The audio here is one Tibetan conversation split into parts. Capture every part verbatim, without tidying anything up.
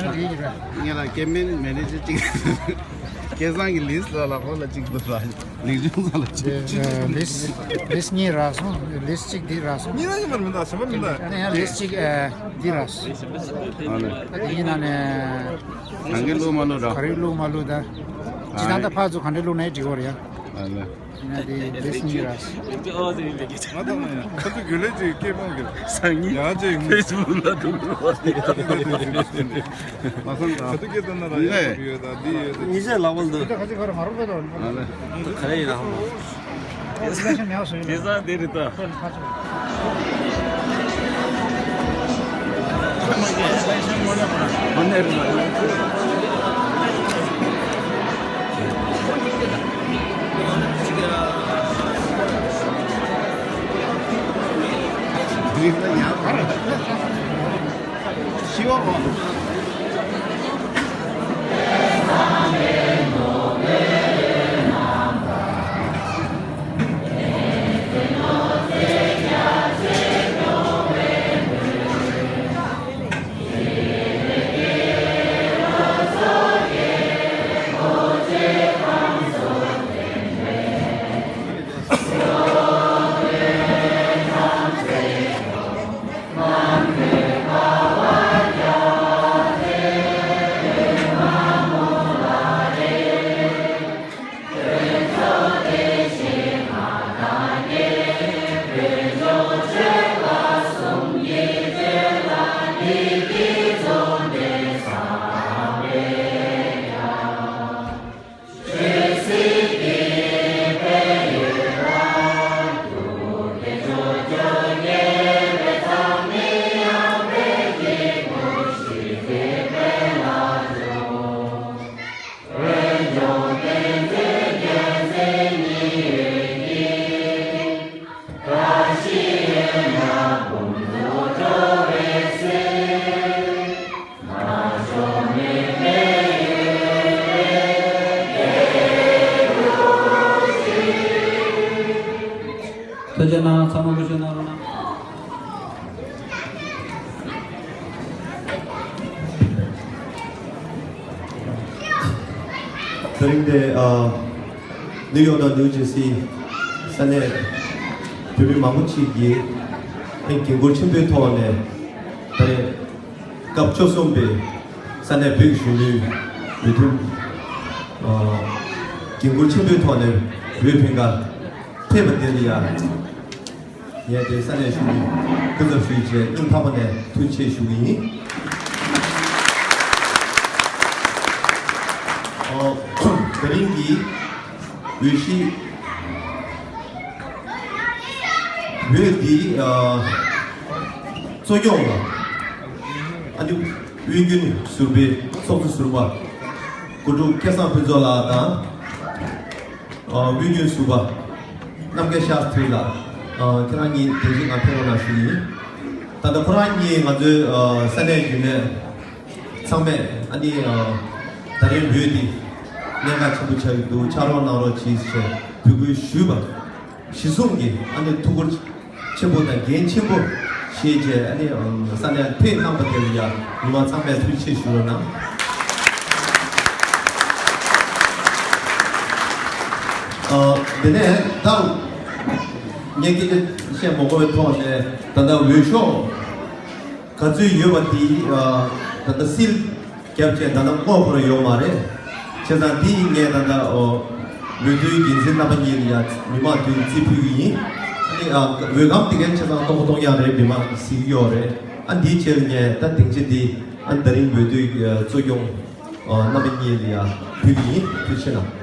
ངས་ལ་ཀེམ་པེན་མེ་ནེ་ཇར་གཅིག་སྐལ་བཟང་གི་ལིས་ལ་ལ་ཁོ་ལ་གཅིག་འདུག་ལ། ལིག་ཇུང་ལ་གཅིག་ཨ། ལིས་ལིས་གཉིས་རག་སོང་། ལིས་གཅིག་འདི་རག་སོང་། གཉིས་རག་གི་མ་རེད། མི་འདུག་ཟེར་མ་མི་འདུག་ཨ་ནི་ཡང་ལིས་གཅིག་ཨ་འདི་རག་སོང་། ཨ་ནི་ཨ་དེ་ཡིན་ན་ནི་གང་གི་བླུགས་མ་བླུགས་ར། ག་རེ་བླུགས་མ་བླུགས་ད། ཅི་ད་ལྟ་ཕར་ཚུར་ག་འདྲ་བླུགས་ན་ཡང་འགྲིག་གི་རེད་ཡ། ཨ་ནི། ཡིན་ན་དེ་ལིས་གཉིས་རག་སོང་། ང་དང་ནི་ཁ་ཚུར་རྒྱུན་ལས་ཀྱི་སྐད་གཏོང་གི་སང་ཉིན་ཡང་ཅིག་ཕེ་སི་བུག་ལ་འགྲོ་དགོས་པ་རེད། མ་སང་ད། ག་དུས་སྐད་བཏང་ན་ར་ཡག་པོ་ཡོད་ད་འདི་ཡོད་ད། ཉི་ཤས་ལག་པ་འདུག་ད་ག་ཚོད་ག་རེ་མ་རུབ་པ་དང་། ག་རེ་ཡིན་ན་ཧམ། དེ་སང་དེ་རེད་ད། ཐུགས་རྗེ་གནང་། ཚང་མ་ཐུགས་རྗེ་གནང་རོགས་གནང་། དེ་རིང་འདི་ཨ་ནིའུ་ཡོག་དང་ནིའུ་ཇར་སི་ས་གནས་བོད་མི་མང་པོ་ཅིག་གིས་ཨེ་འགན་ཁུར་ཆེན་པོའི་ཐོག་ནས་ད་རེས་སྐབས་བཅུ་གསུམ་པའི་ས་གནས་བོད་ཀྱི་གཞོན་ནུའི་འོས་བསྡུ་ཨ་འགན་ཁུར་ཆེན་པོའི་ཐོག་ནས་འོས་འཕེན་ག་ཕེབས་པ་དེ་ལ་ཡང་ངས་དེ་ས་གནས་གཞོན་ནུའི་སྐུ་ཚབ་ཞུས་བྱས་སྙིང་ཐག་པ་ནས་ཐུགས་རྗེ་ཆེ་ཞུ་གི་ཡིན། ཨོ། དེ་རིང་གི་འོས་གཞི་འོས་འདི་ཨ་གཙོ་སྐྱོང་ལ་ཨ་ནི་དབུས་རྒྱུན་ཟུར་པའི་ཚོགས་གཙོ་ཟུར་པ་སྐུ་དྲུང་སྐལ་བཟང་ཕུན་ཚོགས་ལགས་དང་། ཨ་དབུས་རྒྱུན་ཟུར་པ་རྣམ་རྒྱལ་ཤཱསྟྲི་ལགས། ཨ་ཁྱེད་རང་གཉིས་དེ་བཞིན་ང་ཕེབས་རོགས་གནང་ཞུ་གི་ཡིན། ད་ལྟ་ཁོ་རང་གཉིས་ང་ཚོའི་ཨ་ས་གནས་རྒྱུན་ལས་ཚང་མས་ཨ་ནི་ཨ་ད་རེས་འོས་འདི་གནད་འགག་ཆེན་པོ་ཆགས་ཀྱི་འདུག་ཕྱག་རོགས་གནང་རོགས་གྱིས་ཞེས་འབོད་སྐུལ་ཞུས་པ་གཞི་བཟུང་གིས་ཨ་ནི་ཐུགས་ཁུར་ཆེན་པོ་དང་འགན་ཆེན་པོ་བཞེས་བྱས་ཨ་ནི་ཨམ་ས་གནས་ཕེབས་གནང་བ་དེ་ལ་ཡང་མི་མང་ཚང་མས་ཐུགས་རྗེ་ཆེ་ཞུ་རོགས་གནང་། ཨ་དེ་ནས་ད་ངས་སྐད་ཆ་བཤད་མ་དགོས་པའི་ཐོག་ནས་ད་ལྟ་འོས་ཤོག་ག་ཚོད་ཡོད་པ་དེ་ཨ་ད་ལྟ་སིལ་རྒྱབ་བྱས་ད་ལྟ་དངོས་པོ་ར་ཡོད་མ་རེད། བྱས་ཙང་འདི་ངས་ད་ལྟ་ཨོ་འོས་བསྡུའི་འགན་འཛིན་རྣམ་པ་གཉིས་ལ་ཡང་མི་མང་དུ་རྩིས་ཕུལ་གྱི་ཡིན། ཨ་ནི་ཨ་འོས་སྒམ་དེ་གའི་བྱས་ཙང་སྟོང་སྟོང་ཡང་རེད། མི་མང་གཟིགས་ཀྱི་ཡོད་རེད། ཨ་འདིའི་ཕྱིར་ངས་ད་སྡིངས་ཆ་འདི་ཨ་ད་རིང་འོས་བསྡུའི་གཙོ་སྐྱོང་ཨོ་རྣམ་པ་གཉིས་ལ་ཡང་ཕུལ་གྱི་ཡིན། ཐུགས་རྗེ་གནང་།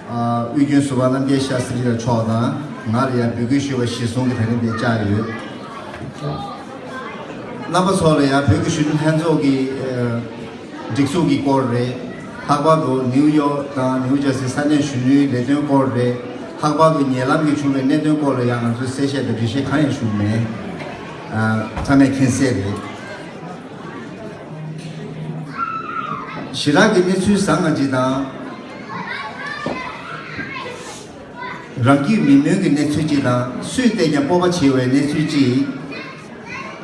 ཨ་དབུས་རྒྱུན་ཟུར་པ་རྣམ་རྒྱལ་ཤཱསྟྲི་ལགས་མཆོག་དང་ང་ལ་ཡང་འབོད་སྐུལ་ཞུས་པ་གཞིར་བཟུང་གིས་ད་རིང་འདིར་བཅར་ཡོད། རྣམ་པ་ཚོ་ལ་ཡང་བོད་ཀྱི་གཞོན་ནུ་ལྷན་ཚོགས་ཀྱི་ཨ་སྒྲིག་འཛུགས་ཀྱི་སྐོར་རེད། ལྷག་པར་དུ་ནིའུ་ཡོག་དང་ནིའུ་ཇར་སི་ས་གནས་གཞོན་ནུའི་ལས་དོན་སྐོར་རེད། ལྷག་པར་དུ་ཉེ་ལམ་གྱི་བྱུང་བའི་གནད་དོན་སྐོར་ལ་ཡང་ང་ཚོས་གསལ་བཤད་དང་འགྲེལ་བཤད་གང་ཡང་ཞུ་གི་མེད། ཚང་མས་མཁྱེན་གསལ་རེད། ཞེ་དྲག་གི་གནས་ཚུལ་བཟང་ང་ཅིག་དང་། རང་རྒྱུད་མི་སྨོན་གྱི་གནས་ཚུལ་གཅིག་དང་སུས་བལྟས་ཀྱང་སྤོབས་པ་བྱེད་པའི་གནས་ཚུལ་གཅིག་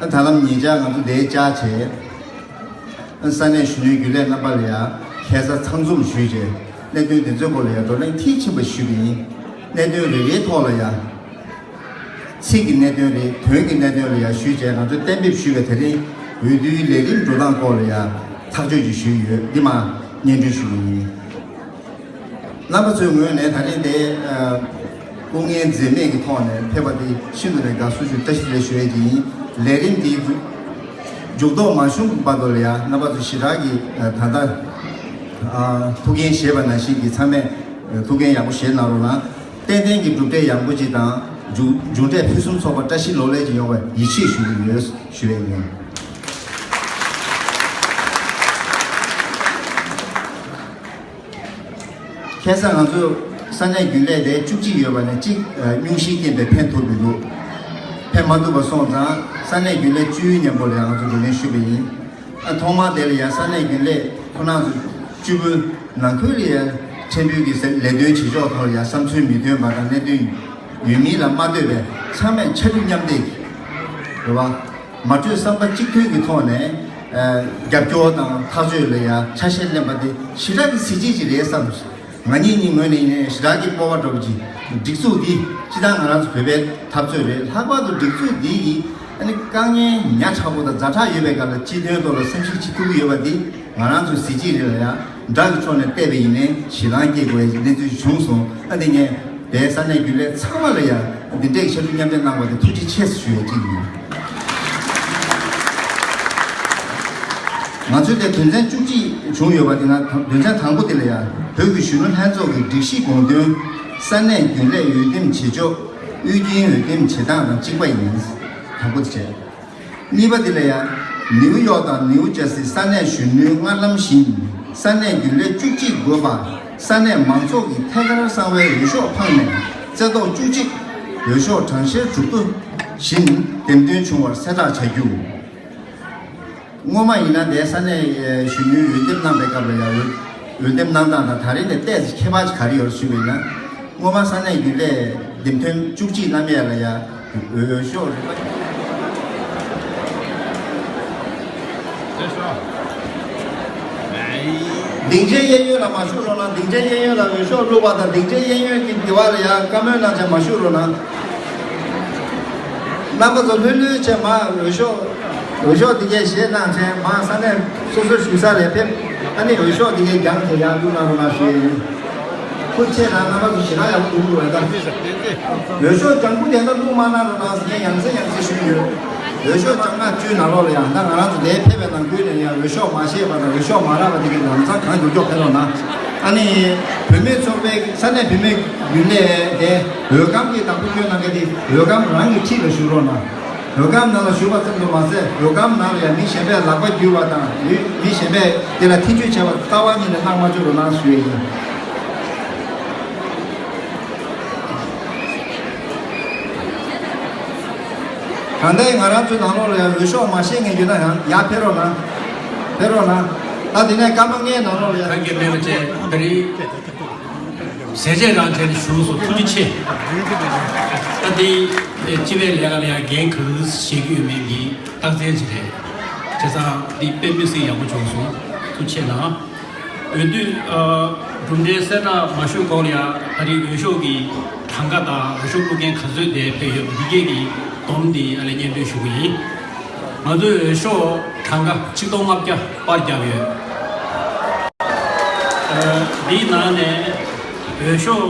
ཨ་ད་ལམ་ཉེ་ཆར་ང་ཚོ་འདིར་བཅར་བྱས། ཨ་ས་གནས་གཞོན་ནུའི་རྒྱུན་ལས་རྣམ་པ་ལ་ཡང་ཁ་སང་ཚང་འཛོམས་ཞུས་བྱས་གནད་དོན་འདི་ཚོའི་སྐོར་ལ་ཡང་བགྲོ་གླེང་མཐིལ་ཕྱིན་པ་ཞུས་པ་ཡིན། གནད་དོན་རེ་རེའི་ཐོག་ལ་ཡང་། ཚིག་གི་གནད་དོན་རེད། དོན་གྱི་གནད་དོན་ལ་ཡང་ཞུས་བྱས་ང་ཚོས་གཏན་འབེབས་ཞུས་པའི་དེ་རིང་འོས་བསྡུའི་ལས་རིམ་འགྲོ་སྟངས་སྐོར་ལ་ཡང་ཐག་གཅོད་ཅིག་ཞུས་ཡོད། འདི་མར་སྙན་སྒྲོན་ཞུ་གི་ཡིན། རྣམ་པ་ཚོའི་ངོས་ནས་ད་རེས་འདིར་སྐུ་ངལ་འཛེམས་མེད་ཀྱི་ཐོག་ནས་ཕེབས་པ་དེ་ཤིན་ཏུ་ནས་དགའ་བསུ་ཞུ་བཀྲ་ཤིས་བདེ་ལེགས་ཞུ་ཡས་ཀྱི་ཡིན། ལས་རིམ་འདི་མཇུག་ཐོག་མ་ཞུགས་བར་དུ་ལ་ཡང་རྣམ་པ་ཚོ་ཞེ་དྲག་གི་ད་ལྟ་ཐུགས་འགན་བཞེས་པ་ནང་བཞིན་གྱི་ཚང་མས་ཐུགས་འགན་ཡག་པོ་བཞེས་གནང་རོགས་གནང་། ཏན་ཏན་གྱི་གྲུབ་འབྲས་ཡག་པོ་ཅིག་དང་མཇུག་མཇུག་འབྲས་ཕུན་སུམ་ཚོགས་པ་བཀྲ་ཤིས་ལོ་ལེགས་ཀྱི་ཡོང་བའི་ཡིད་ཆེས་ཞུ་གི་ཡོད་ཞུ་ཡས་ཡིན། ཁ་སང་ང་ཚོ་ས་གནས་རྒྱུན་ལས་དེ་བཅུ་གཅིག་ཡོད་པ་ནས་གཅིག་སྙུང་གཞིའི་རྐྱེན་པས་ཕན་ཐོགས་མི་འདུག་ཕན་མ་ཐོགས་པ་སོང་ཙང་ས་གནས་རྒྱུན་ལས་བཅུའི་མཉམ་པོ་ལ་ཡང་ང་ཚོ་བགྲོ་གླེང་ཞུས་པ་ཡིན། ཨ་ཐོག་མར་དེ་ལ་ཡང་ས་གནས་རྒྱུན་ལས་ཁོ་རང་ཚོ་བཅུ་དཔོན་ནང་ཁུལ་ལ་ཡང་ཕྲན་བུ་གི་ལས་དོན་བྱེད་ཕྱོགས་ཐོག་ལ་ཡང་བསམ་ཚུལ་མི་མཐུན་པ་དང་གནད་དོན་ཡོད་མིན་ལ་མ་ལྟོས་པའི་ཚང་མས་ཕྱར་གྲུ་མཉམ་འདེགས་རེད་བ། མ་གྲོས་བསམ་པ་གཅིག་མཐུན་གྱི་ཐོག་ནས་རྒྱབ་སྐྱོར་དང་ཐག་གཅོད་ལ་ཡང་ཆ་ཤས་ལེན་པ་དེ་ཞེ་དྲག་གི་གཟི་བརྗིད་ཅིག་རེད་བསམ། ང་གཉིས་གཉིས་ངོས་ནས་ཡིན་ནའི་ཞེ་དྲག་གི་སྤོབས་པ་འདྲ་པོ་ཅིག་སྒྲིག་འཛུགས་འདི་སྤྱི་བཏང་ང་རང་ཚོ་བོད་པའི་འཐབ་རྩོད་རེད། ལྷག་པར་དུ་སྒྲིག་འཛུགས་འདི་ཡིས་ཨ་ནི་དཀའ་ངལ་ཉག་ཕྲ་པོ་དང་ཛ་དྲག་ཡོད་པའི་སྐབས་ལ་སྤྱི་དོན་ཐོག་ལ་སེམས་ཤུགས་ཅིག་ཐུབ་ཀྱི་ཡོད་པ་འདི་ང་རང་ཚོའི་གཟི་བརྗིད་རེད་ལ་ཡང་དགྲ་གི་ཕྱོགས་ནས་བལྟས་པ་ཡིན་ནའི་ཞེད་སྣང་སྐྱེ་དགོས་ཡ་གི་གནས་ཚུལ་བྱུང་སོང་། ཨ་འདི་ངས་དེའི་ས་གནས་རྒྱུན་ལས་ཚང་མ་ལ་ཡང་འདི་འདྲའི་ཕྱར་གྲུ་མཉམ་འདེགས་གནང་བ་དེ་ཐུགས་རྗེ་ཆེ་ཞུ་ཡ་གཅིག་ཡིན། ང་ཚོས་དེ་དོན་ཚན་བཅུ་གཅིག་བྱུང་ཡོད་པ་དེ་ན་དོན་ཚན་དང་པོ་དེ་ལ་ཡང་བོད་ཀྱི་གཞོན་ནུ་ལྷན་ཚོགས་ཀྱི་སྒྲིག་གཞི་དགོངས་དོན་ས་གནས་རྒྱུན་ལས་འོས་འདེམས་བྱེད་ཕྱོགས་དབུས་རྒྱུན་འོས་འདེམས་བྱེད་སྟངས་དང་གཅིག་པ་ཡིན། དང་པོ་དེ་བྱས། གཉིས་པ་དེ་ལ་ཡང་ནིའུ་ཡོག་དང་ནིའུ་ཇར་སི་ས་གནས་གཞོན་ནུའི་སྔར་ལམ་བཞིན་ས་གནས་རྒྱུན་ལས་བཅུ་གཅིག་དགོས་པ་ས་གནས་མང་ཚོགས་ཀྱི་ཐད་ཀར་གསང་བའི་འོས་ཤོག་འཕངས་ནས་རྩེ་ཐོག་བཅུ་གཅིག་འོས་ཤོག་གྲངས་བཤེར་གྲུབ་ཐོ་བཞིན་འདེམས་ཐོན་བྱུང་བར་གསལ་བསྒྲགས་བྱ་རྒྱུ། སྔོན་མ་ཡིན་ན་དེ་ས་གནས་གཞོན་ནུའི་འོས་འདེམས་གནང་པའི་སྐབས་ལ་ཡང་འོས་འོས་འདེམས་གནང་སྟངས་དང་ད་རེས་ནས་ཏོག་ཙམ་ཁྱད་པར་ག་རེ་ཡོད་ཞུས་པ་ཡིན་ན། སྔོན་མ་ས་གནས་རྒྱུན་ལས་འདེམས་ཐོན་བཅུ་གཅིག་གནང་ཡ་ལ་ཡང་འོས་ཤོག་རེ་སྡིངས་ཆའི་གཡས་གཡོན་ལ་མ་བཞུགས་རོགས་གནང་། སྡིངས་ཆའི་གཡས་གཡོན་ལ་འོས་ཤོག་བླུགས་པ་དང་སྡིངས་ཆའི་གཡས་གཡོན་གྱི་སྡེ་བ་ལ་ཡང་བཀའ་མོལ་གནང་བྱས་མ་བཞུགས་རོགས་གནང་། རྣམ་པ་ཚོ་ལྷོད་ལྷོད་བྱས་མར་འོས་ཤོག་འོས་ཤོག་འདི་གས་བཞེས་གནང་བྱས་མར་ས་གནས་སོ་སོ་བཞུགས་ས་ལ་ཕེབས། ཨ་ནི་འོས་ཤོག་འདི་གས་བརྒྱངས་བྱས་ཡར་བླུགས་གནང་རོགས་གནང་ཞུ་ཡས་ཡིན། ཐུགས་རྗེ་ཆེ་གནང་། རྣམ་པ་ཚོ་ཞེ་དྲག་ཡག་པོ་འདུག་རེད་ད། འོས་ཤོག་ལྗང་ཁུ་དེ་འདྲ་བླུགས་མ་གནང་རོགས་གནང་ཟེར་ངས་ཡང་སེ་ཡང་སེ་ཞུས་ཡོད། འོས་ཤོག་ལྗང་ནག་བཅུའི་ནང་ལོགས་ལ་ཡང་ད་ང་རང་ཚོ་འདིར་ཕེབས་པའི་ནང་ཁུལ་ནས་ཡང་འོས་ཤོག་མ་བཞེས་པ་དང་འོས་ཤོག་མ་རག་པ་དེ་གའི་ལམ་སང་གང་མགྱོགས་མགྱོགས་ཕེབས་རོགས་གནང་། ཨ་ནི་བུད་མེད་ཚོགས་པའི་ས་གནས་བུད་མེད་རྒྱུན་ལས་དེ་འོས་སྒམ་གྱི་བདག་པོ་ཁྱོན་གནང་མཁན་དེ་འོས་སྒམ་རང་གི་འཁྲིས་ལ་བཞུགས་རོགས་གནང་། འོས་སྒམ་ནང་ལ་བཞུགས་པ་ཙམ་དུ་མ་ཟད་འོས་སྒམ་ནང་ལ་ཡང་མི་གཞན་པས་ལག་པ་བརྒྱུས་པ་དང་མི་མི་གཞན་པས་དེ་ལ་ཐེ་ཇུས་བྱས་པ་རྩ་བ་ཉིད་ནས་གནང་མ་བཅུག་རོགས་གནང་ཞུ་ཡས་ཡིན། ད་ལྟའི་ང་རང་ཚོའི་ནང་ལོགས་ལ་ཡང་འོས་ཤོག་མ་བཞེས་མཁན་ཡོད་ན་ཡང་ཡར་ཕེབས་རོགས་གནང་། ཕེབས་རོགས་གནང་། ད་དེ་ནས་སྐར་མ་ལྔའི་ནང་ལོགས་ལ་ཡང་། ཁ་སྐད་མེད་པ་བཅས་ད་རེས་ཟས་བཅད་རང་བྱས་ནས་བཞུགས་སོ། ཐུགས་རྗེ་ཆེ། ད་དེ་སྤྱི་པའི་ལས་ཀ་ལ་ཡང་འགན་ག་རེ་བཞེས་ཀྱི་ཡོད་མེད་ཀྱི་རྟགས་མཚན་ཅིག་རེད། བྱས་ཙང་འདི་དཔེ་མི་སྲིད་ཡག་པོ་བྱུང་སོང་། ཐུགས་རྗེ་ཆེ་གནང་། འོས་བསྡུ་ཨ་གྲུབ་འབྲས་གསལ་བསྒྲགས་མ་ཞུས་གོང་ལ་ཡང་ད་རེས་འོས་ཤོག་གི་གྲངས་ཀ་དང་འོས་ཤོག་བླུག་མཁན་ག་ཚོད་དེ་ཕེབས་ཡོད་པ་འདི་གས་ཀྱི་སྡོམ་འདི་ཨ་ལས་སྙན་སྒྲོན་ཞུ་གི་ཡིན། ང་ཚོའི་འོས་ཤོག་གྲངས་ཀ་ཆིག་སྟོང་ལྔ་བརྒྱ་པར་བརྒྱབ་ཡོད། ཨ་འདིའི་ནང་ནས་འོས་ཤོག་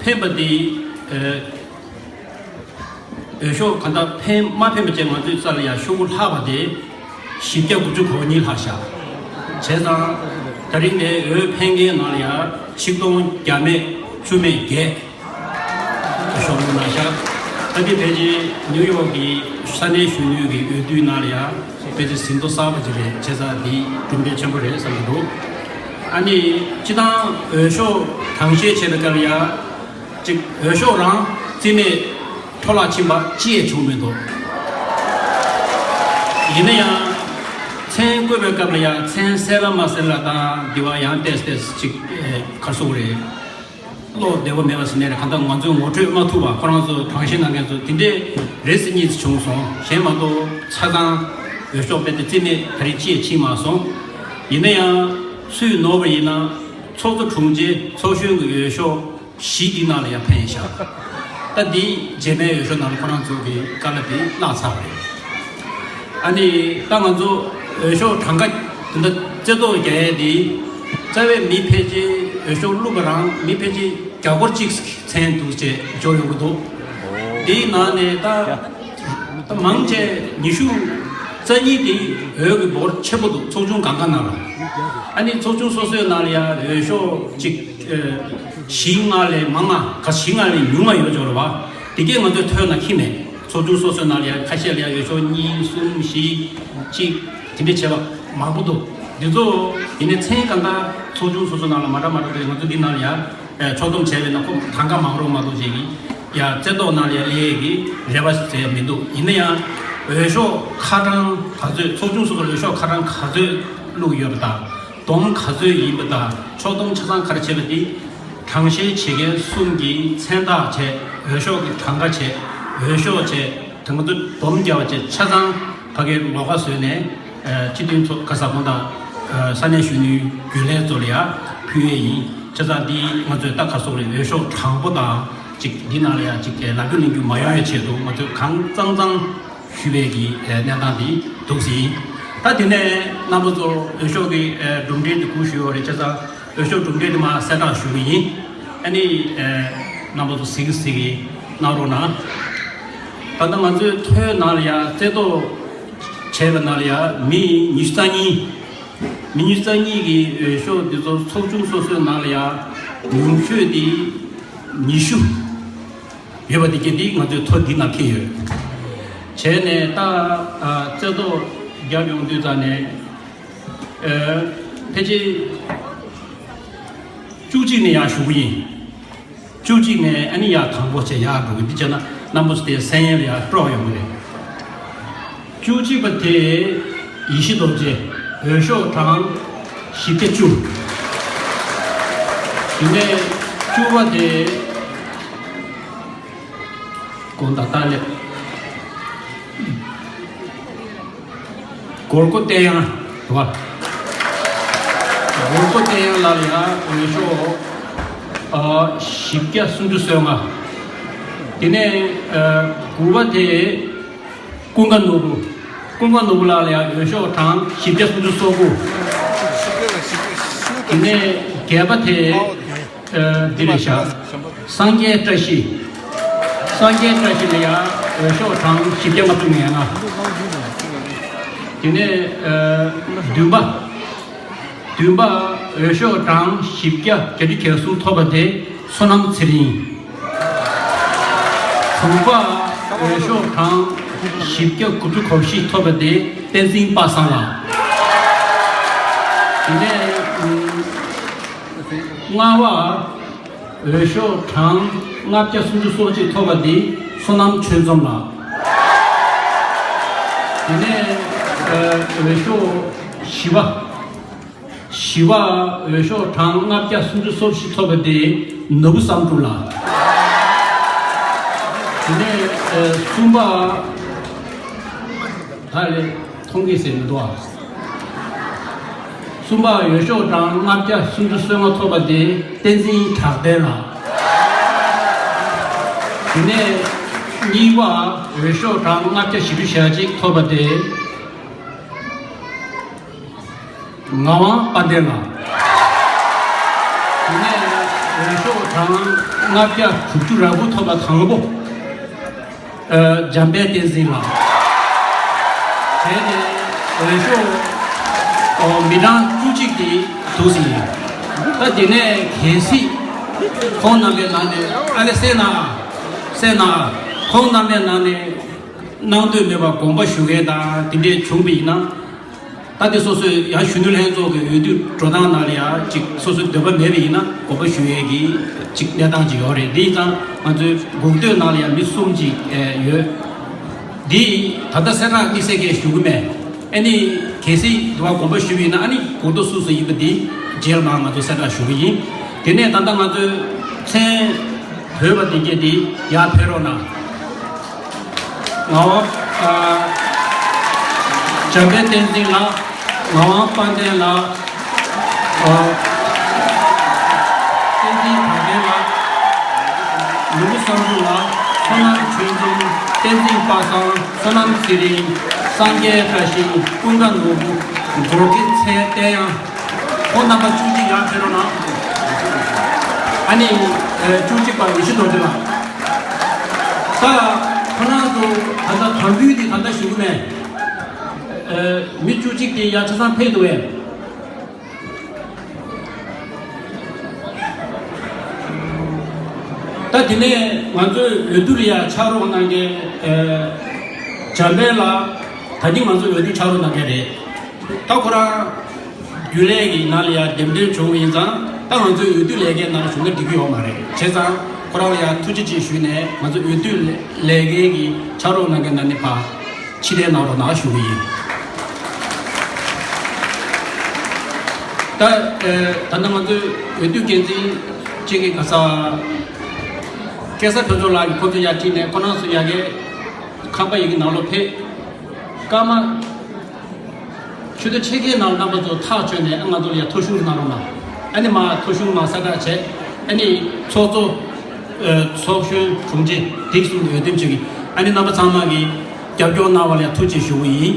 ཕེབས་པ་འདི་ཨ་འོས་ཤོག་གང་དག་འཕེན་མ་འཕེན་པ་བཅས་ང་ཚོའི་རྩ་ལ་ཡང་ཤོག་གུ་ལྷག་པ་དེ་བཞི་བརྒྱ་དགུ་བཅུ་གོ་གཉིས་ལྷག་བཞག་བྱས་ཙང་ད་རིང་ནས་འོས་འཕེན་མཁན་ནང་ལ་ཡང་ཆིག་སྟོང་བརྒྱ་མེད་བཅུ་མེད་བརྒྱད་ཤོག་གུ་ལ་བཞག་ད་འདི་ཕལ་ཆེར་ནིའུ་ཡོག་གི་ས་གནས་གཞོན་ནུའི་གི་འོས་བསྡུའི་ནང་ལ་ཡང་ཕལ་ཆེར་ཟིན་ཐོ་གསར་པ་ཅིག་རེད། བྱས་ཙང་འདི་གྲུབ་འབྲས་ཆེན་པོ་རེད་བསམ་གྱི་འདུག་ཨ་ནི་སྤྱི་བཏང་འོས་ཤོག་གྲངས་བཤེར་བྱས་པའི་སྐབས་ལ་ཡང་། གཅིག་འོས་ཤོག་རང་རྩིས་མེད་འཕྲོ་བརླག་ཕྱིན་པ་ཅི་ཡང་བྱུང་མི་འདུག་ཡིན་ན་ཡང་། མཚན་བཀོད་པའི་སྐབས་ལ་ཡང་མཚན་གསལ་ལ་མ་གསལ་ལ་དང་འདི་བ་ཡང་ཏེས་ཏེས་ཅིག་ཨེ་ག་རེ་ཟེར་དགོས་རེད། བློ་བདེ་བོ་མེད་པ་ཟེར་ནའི་རེད། གང་ལྟར་ང་ཚོས་ངོ་སྤྲོད་མ་ཐུབ་པ། ཁོ་རང་ཚོ་དྲང་བཞེས་གནང་མཁན་ཚོ་དེ་འདྲས་རེ་གཉིས་ཙམ་བྱུང་སོང་། གཞན་མ་གཏོགས་ཆ་ཚང་འོས་ཤོག་དཔེ་དེ་རྩིས་མེད་ད་རེས་ཅི་ཡང་ཕྱིན་མ་སོང་། ཡིན་ན་ཡང་སུས་ནོར་བ་ཡིན་ན། ཚོགས་གཙོ་དྲུང་ཆེ་ཚོགས་གཞོན་གྱི་འོས་ཤོག་བཞི་འདི་ནང་ལ་ཡང་ཕན་བཞག་ད་འདི་རྗེས་མའི་འོས་ཤོག་ནང་ལ་ཁོ་རང་ཚོ་གི་བཀའ་སློབ་དེ་བརླག་ཚར་བ་རེད། ཨ་ནི་ད་ང་ཚོ་འོས་ཤོག་གྲངས་ཀ་དེ་འདྲ་རྩེ་ཏོག་རྒྱག་ཡས་འདི་རྩ་བའི་མི་ཕལ་ཆེར་འོས་ཤོག་བླུགས་པ་རང་མི་ཕལ་ཆེར་བརྒྱ་སྐོར་གཅིག་མཚན་འདུག་ཅེས་འབྱོར་ཡོང་གི་འདུག་འདིའི་ནང་ནས་ད། ད་མང་ཆེ་ཉི་ཤུ་རྩ་གཉིས་དེ་འོས་ཀྱི་འབོར་ཆེན་པོ་འདུག་ཚོགས་ཆུང་གང་ག་ནང་ལ། ཨ་ནི་ཚོགས་ཆུང་སོ་སོའི་ནང་ལ་ཡང་འོས་ཤོག་གཅིག་ཨ་བཞི་ལྔ་ལས་མང་ང་ག་བཞི་ལྔ་ལས་ཉུང་ང་ཡོད་ཆོག་རེད་བ། དེ་གས་ང་ཚོས་ཐོས་ན་ཁྱི་མེད། ཚོགས་ཆུང་སོ་སོའི་ནང་ལ་ཡང་ཁ་ཤས་ལ་ཡང་འོས་ཤོག་གཉིས་གསུམ་བཞི་གཅིག་དེ་འདྲ་བྱས་པ་མང་པོ་འདུག་འདི་ཚོ་ཡིན་ནའི་མཚན་གང་ལྟར་ཚོགས་ཆུང་སོ་སོའི་ནང་ལ་མ་འདྲ་མ་འདྲ་འདུག་ང་ཚོ་འདི་ནང་ལ་ཡང་། ཕྱོགས་བསྡོམས་བྱས་པས་ན་ཁོ་གྲངས་ཀ་མང་རུང་མ་གཏོགས་བྱེད་ཀྱི་ཡ་རྩེ་ཏོག་ནང་ལ་ཡ་ལས་ཀྱི་རེ་བ་ཟེར་མི་འདུག་ཡིན་ན་ཡང་འོས་ཤོག་ཁ་གྲངས་ག་ཚོད། ཚོགས་ཆུང་སོ་སོར་འོས་ཤོག་ཁ་གྲངས་ག་ཚོད་བླུགས་ཡོད་པ་དང་། བསྡོམས་ག་ཚོད་ཡིན་པ་དང་། ཕྱོགས་བསྡོམས་ཆ་ཚང་ག་རེ་བྱས་པ་དེ། གྲངས་བཤེར་བྱེད་མཁན་གསུམ་གྱིས་མཚན་རྟགས་བྱས། འོས་ཤོག་གི་གྲངས་ཀ་བྱས། འོས་ཤོག་བྱས། དེ་ང་ཚོ་བསྡོམས་བརྒྱབ་པ་བྱས། ཆ་ཚང་ཕ་གིར་ལོགས་ཀ་བཟོས་ནས། སྤྱི་མཐུན་ཚོགས་ག་ས་གོང་དང་། ས་གནས་གཞོན་ནུའི་རྒྱུན་ལས་ཚོ་ལ་ཡང་ཕུལ་ཡས་ཡིན། བྱས་ཙང་འདི་ང་ཚོས་ད་ག་སོགས་རེད། འོས་ཤོག་གྲངས་པོ་དང་ཅིག་འདི་ནང་ལ་ཡང་ཅིག་ལབ་རྒྱུ་གླེང་རྒྱུ་མ་ཡོང་ཡའི་ཆེད་དུ་ང་ཚོས་གང་གཙང་གཙང་ཞུས་པའི་གི་གནས་སྟངས་འདི་འདུག་ཟིན། ད་དེ་ནས་རྣམ་པ་ཚོ་འོས་ཤོག་གི་གྲུབ་འབྲས་འདི་གུ་ཞུས་ཡོད་རེད། བྱས་ཙང་། འོས་ཤོག་གྲུབ་འབྲས་དེ་མར་གསལ་བསྒྲགས་ཞུ་གི་ཡིན། ཨ་ནི། རྣམ་པ་ཚོ་གཟིགས་གཟིགས་གནང་རོགས་གནང་། ད་ལྟ་ང་ཚོའི་ཐོའི་ནང་ལ་ཡང་རྩེ་ཏོག་བྱས་པའི་ནང་ལ་ཡང་མི་ཉི་ཤུ་རྩ་གཉིས། མི་ཉི་ཤུ་རྩ་གཉིས་ཀྱི་འོས་ཤོག་འདི་ཚོ་ཚོགས་ཆུང་སོ་སོའི་ནང་ལ་ཡང་ཉུང་ཤོས་དེ་ཉི་ཤུ་ཡོད་པ་དེ་གས་འདི་ང་ཚོའི་ཐོ་འདི་ནང་འཁེལ་ཡོད། བྱས་ནས་ད་རྩེ་ཏོག་བརྒྱབ་ཡོང་དུས་ཙ་ནས། ཨ། ཕལ་ཆེར་བཅུ་གཅིག་ནས་ཡར་ཞུ་གི་ཡིན། བཅུ་གཅིག་ནས་ཨ་ནི་ཡར་དང་པོ་བྱས་ཡར་འགྲོ་གི། འདི་བྱས་ན་རྣམ་པ་ཚོ་དེ་གསན་ཡས་ལ་ཡར་སྤྲོ་ཡོང་གི་རེད། བཅུ་གཅིག་པ་དེ་ཡེ་ཤེས་རྡོ་རྗེ། འོས་ཤོག་གྲངས་བཞི་བརྒྱ་བཅུ། དེ་ནས་བཅུ་པ་དེ། དགོངས་དག་བཏང་ལེ། གོར་ཀོ་བསྟན་དབྱངས་རེད་བ། གོར་ཀོ་བསྟན་དབྱངས་ལགས་ལ་ཡང་འོས་ཤོག་ཨ། བཞི་བརྒྱ་སུམ་ཅུ་སོ་ལྔ། དེ་ནས་ཨ། དགུ་པ་དེ་ཀུན་དགའ་ནོར་བུ། ཀུན་དགའ་ནོར་བུ་ལགས་ལ་ཡང་འོས་ཤོག་གྲངས་བཞི་བརྒྱ་སུམ་ཅུ་སོ་དགུ། དེ་ནས་བརྒྱད་པ་དེ། ཨ། འདི་རེད་བཞག་སངས་རྒྱས་བཀྲ་ཤིས། སངས་རྒྱས་བཀྲ་ཤིས་ལ་ཡང་འོས་ཤོག་གྲངས་བཞི་བརྒྱ་ལྔ་བཅུ་ང་ལྔ། དེ་ནས་ཨ། བདུན་པ། བདུན་པ་འོས་ཤོག་གྲངས་བཞི་བརྒྱ་བརྒྱད་ཅུ་གྱ་གསུམ་ཐོབ་པ་དེ་བསོད་ནམས་ཚེ་རིང་། དྲུག་པ་འོས་ཤོག་གྲངས་བཞི་བརྒྱ་དགུ་བཅུ་གོ་བཞི་ཐོབ་པ་དེ་བསྟན་འཛིན་པ་སངས་ལགས། དེ་ནས་ཨ། ལྔ་པ། འོས་ཤོག་གྲངས་ལྔ་བརྒྱ་སུམ་ཅུ་སོ་གཅིག་ཐོབ་པ་འདི་བསོད་ནམས་ཆོས་འཛོམས་ལགས། དེ་ནས་ཨ། འོས་ཤོག་བཞི་པ། བཞི་པ་འོས་ཤོག་གྲངས་ལྔ་བརྒྱ་སུམ་ཅུ་སོ་བཞི་ཐོབ་པ་འདི་ནོར་བུ་བསམ་གྲུབ་ལགས། དེ་ནས་ཨ། གསུམ་པ། ད་ལས་མཐོང་གི་ཟེར་མི་འདུག་ཨ། གསུམ་པ་འོས་ཤོག་གྲངས་ལྔ་བརྒྱ་སུམ་ཅུ་སོ་ལྔ་ཐོབ་པ་དེ་བསྟན་འཛིན་གྲགས་བདེ་ལགས། དེ་ནས་གཉིས་པ་འོས་ཤོག་གྲངས་ལྔ་བརྒྱ་བཞི་བཅུ་ཞེ་གཅིག་ཐོབ་པ་དེ། ངག་དབང་དཔལ་ལྡན་ལགས། དེ་ནས་འོས་ཤོག་གྲངས་ལྔ་བརྒྱ་དྲུག་ཅུ་རེ་དགུ་ཐོབ་པ་དང་པོ། ཨ། འཇམ་དཔལ་བསྟན་འཛིན་ལགས། དེ་ནས་འོས་ཤོག་ཨོ། མི་གྲངས་བཅུ་གཅིག་དེ་འདུག་ཟིན། ད་དེ་ནས་གལ་སྲིད་ཁོང་རྣམ་པའི་ནང་ནས། ཨ་ལེ་སེ་ན། སེ་ན། ཁོང་རྣམ་པའི་ནང་ནས་གནང་འདོད་མེད་པར་དགོངས་པ་ཞུ་མཁན་དང་དེ་འདྲས་བྱུང་བ་ཡིན་ན། ད་དེ་སོ་སོའི་ཡང་གཞོན་ནུ་ལྷན་ཚོགས་ཀྱི་འོས་བསྡུ་འགྲོ་སྟངས་ནང་ལ་ཡང་ཅིག་སོ་སོའི་འདོད་པ་མེད་པ་ཡིན་ན་དགོངས་པ་ཞུ་ཡས་ཀྱི་ཅིག་གནས་སྟངས་ཅིག་ཡོད་རེད། འདི་ཡིན་ཙང་ང་ཚོའི་འགོ་སྟོད་ནང་ལ་ཡང་མི་གསུམ་ཅིག་ཨེ་ཡོད། འདི་ད་ལྟ་གསལ་བསྒྲགས་དམིགས་བསལ་གྱི་ཞུ་གི་མེད། ཨ་ནི་གལ་སྲིད་འདི་བ་དགོངས་པ་ཞུས་པ་ཡིན་ན། ཨ་ནི་གོ་རྟོགས་སུ་སུ་ཡིན་པ་འདི་རྗེས་ལ་མར་ང་ཚོ་གསལ་བསྒྲགས་ཞུ་གི་ཡིན། དེ་ནས་ད་ལྟ་ང་ཚོའི་མཚན་བོས་པ་འདི་གས་འདི་ཡར་ཕེབས་རོགས་གནང་། ངག་དབང་ཨ་འཇམ་དཔལ་བསྟན་འཛིན་ལགས། ངག་དབང་དཔལ་ལྡན་ལགས། ཨ་བསྟན་འཛིན་དར་རྒྱས་ལགས། ནོར་བུ་བསམ་གྲུབ་ལགས། བསོད་ནམས་ཆོས་འཛོམས། བསྟན་འཛིན་པ་སངས། བསོད་ནམས་ཚེ་རིང་། སངས་རྒྱས་བཀྲ་ཤིས། ཀུན་དགའ་ནོར་བུ། མཛོ་དགེ་མཚན་བསྟན་དབྱངས། ཁོང་རྣམ་པ་བཅུ་གཅིག་ཡར་ཕེབས་རོགས་གནང་། ཨ་ནི་ཨ་བཅུ་གཅིག་པ་ཡེ་ཤེས་རྡོ་རྗེ་ལགས། ད་ཁོ་རང་ཚོ་ད་ལྟ་དམ་འབུལ་དེ་ད་ལྟ་ཞུ་གི་མེད། ཨ་མི་བཅུ་གཅིག་དེ་ཡར་ཆ་ཚང་ཕེབས་འདུག་པས། ད་དེ་ནས་ང་ཚོའི་འོས་བསྡུ་ལ་ཡ་ཕྱག་རོགས་གནང་མཁན་ཨ་འཇམ་དཔལ་ལགས། ད་གིན་ང་ཚོའི་འོས་བསྡུ་ཕྱག་རོགས་གནང་མཁན་རེད། ད་ཁོ་རང་རྒྱུན་ལས་ཀྱི་ནང་ལ་ཡ་འདེམས་ཐོན་བྱུང་བ་ཡིན་ཙང་། ད་ང་ཚོའི་འོས་བསྡུ་ལས་ཀའི་ནང་ལ་ཞུགས་ན་འགྲིག་གི་ཡོད་མ་རེད། བྱས་ཙང་ཁོ་རང་ལ་ཡ་ཐུགས་རྗེ་ཆེ་ཞུས་ནས། ང་ཚོ་འོས་བསྡུ་ལས་ཀའི་གི་ཕྱག་རོགས་གནང་མཁན་ནང་ནས་ཕར་ཕྱིར་འཐེན་གནང་རོགས་གནང་ཞུ་གི་ཡིན། ད་ཨ་ད་ལྟ་ང་ཚོའི་འོས་བསྡུ་འགན་འཛིན་གཅིག་གི་ག་ས་སྐལ་བཟང་ཕུན་ཚོགས་ལགས་ཀྱིས་ཁོ་ཚོ་ཡར་ཁྲིད་ནས། ཁོ་རང་ཚོ་ཡ་གི་ཁང་པ་ཡི་གི་ནང་ལོགས་ཕེབས། སྐར་མ་ཆུ་ཚོད་ཕྱེད་ཀའི་ནང་རྣམ་པ་ཚོ་ཐག་ཆོད་ནས། ཨ་ང་ཚོ་ལ་ཡ་ཐོ་གཞུང་གནང་རོགས་གནང་། ཨ་ནི་མར་ཐོ་གཞུང་མར་གསལ་བསྒྲགས་བྱས། ཨ་ནི་ཚོགས་གཙོ་ཨ་ཚོགས་གཞོན་དྲུང་ཆེ་དེ་གསུམ་འོས་འདེམས་བྱེད་ཀྱི། ཨ་ནི་རྣམ་པ་ཚང་མ་གིས་རྒྱབ་སྐྱོར་གནང་བ་ལ་ཡ་ཐུགས་རྗེ་ཆེ་ཞུ་གི་ཡིན།